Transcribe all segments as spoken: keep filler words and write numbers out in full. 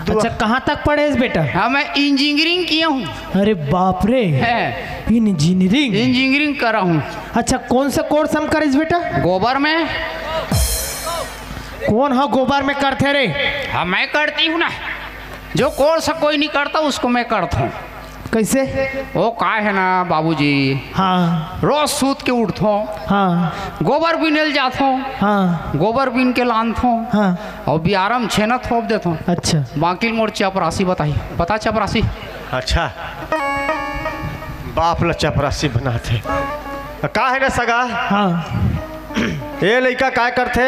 अच्छा, कहाँ तक पढ़े हस बेटा? हाँ, मैं इंजीनियरिंग किया हूँ। अरे बाप रे, है। इंजीनियरिंग? इंजीनियरिंग करा हूँ। अच्छा, कौन सा कोर्स हम करिस बेटा? गोबर में। कौन ह गोबर में करथे रे? हाँ, मैं करती हूँ ना। जो कोर्स कोई नहीं करता, उसको मैं करता हूँ। कैसे? वो का है ना बाबूजी, हाँ। रोज सूत के उठथों, हाँ। गोबर बीने ल जाथों, हाँ। गोबर बीन के लानथों, हाँ। और बियारा म छेना थोप देथों। अच्छा। बाकी ल मोर चपरासी बताही। बता चपरासी। अच्छा, बाप ल चपरासी बनाथे। का है ना सगा? हाँ। ये लइका काय करथे?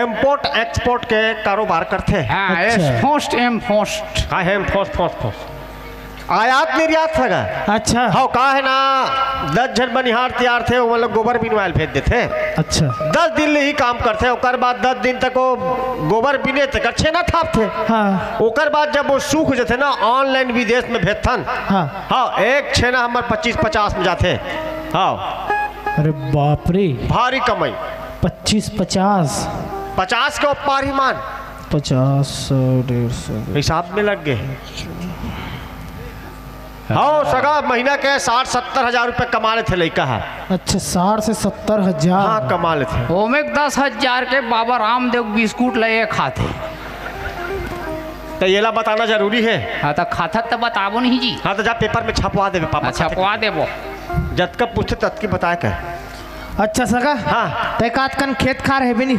इम्पोर्ट एक्सपोर्ट के कारोबार करथे। हाँ, अच्छा। Export import. का है इम्पोर्ट, फोर्ट, फोर्ट? आयात निर्यात सगा। अच्छा। हाँ, का है ना, दस झन बनिहार तैयार थे, वो मतलब गोबर बिनवाए ल भेज देथे। अच्छा। दस दिन ले ही काम करथे, ओकर बाद दस दिन तक वो गोबर बिने, तेकर छेना थापथे। हाँ। ओकर बाद जब वो सूख जथे ना, ऑनलाइन विदेश में भेजथन। हाँ। हाँ, एक छेना हमर पच्चीस पचास में जाथे। हाँ। अरे बाप रे। भारी कमाई। पच्चीस पचास? पचास के ऊपर ही मान। पचास, सौ, डेढ़ सौ। हिसाब में लग गए। हाँ, सगा महीना के साठ सत्तर हजार रुपये कमा लेथे लइका ह। अच्छा, साठ से सत्तर हजार। हाँ, कमा लेथे। ओमे दस हजार के बाबा रामदेव बिस्कुट ले खाथे। तो येला बताना जरूरी है। हाँ, तो खाथत तो बताबो नहीं जी। हाँ, तो जा पेपर में छपवा देबे पापा, हाँ, छपवा देबो। जतका पूछथे ततकी बताए के। अच्छा सगा, हाँ। तै का अतकन खेत खार हेबे नहीं?